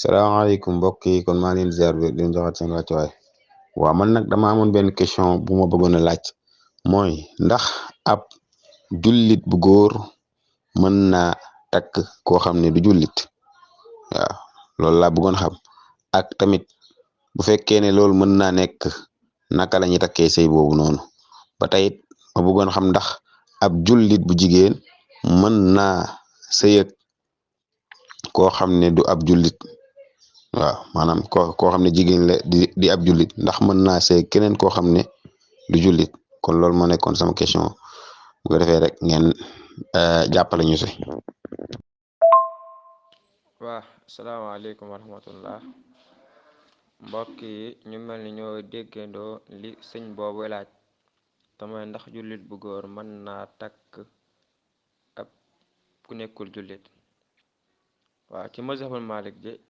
salaamaaleykum mbokk yi kon maa leen ziar bi leen joxaat seen wàccuwaay waaw man nag dama amoon benn question bu ma bëggoon a laaj mooy ndax ab jullit bu góor mën naa takk koo xam ne du jullit waaw loolu laa bëggoon xam ak tamit bu fekkee ne loolu mën naa nekk naka la ñuy takkee sëy boobu noonu ba tey it ma bëggoon xam ndax ab jullit bu jigéen mën naa sëyëg koo xam ne du ab jullit waaw maanaam koo xam ne jigéen la di ab jullit ndax mën naa sëy keneen koo xam ne du jullit kon loolu moo nekkoon sama question bu ko defee rek ngeen jàppale ñu si. waa asalaamaaleykum wa rahmatullah mbokk yi ñu mel ni ñoo déggandoo li sëñ boobu laaj te mooy ndax jullit bu góor mën naa takk ab ku nekkul jullit waaw ci mazhabul malik ji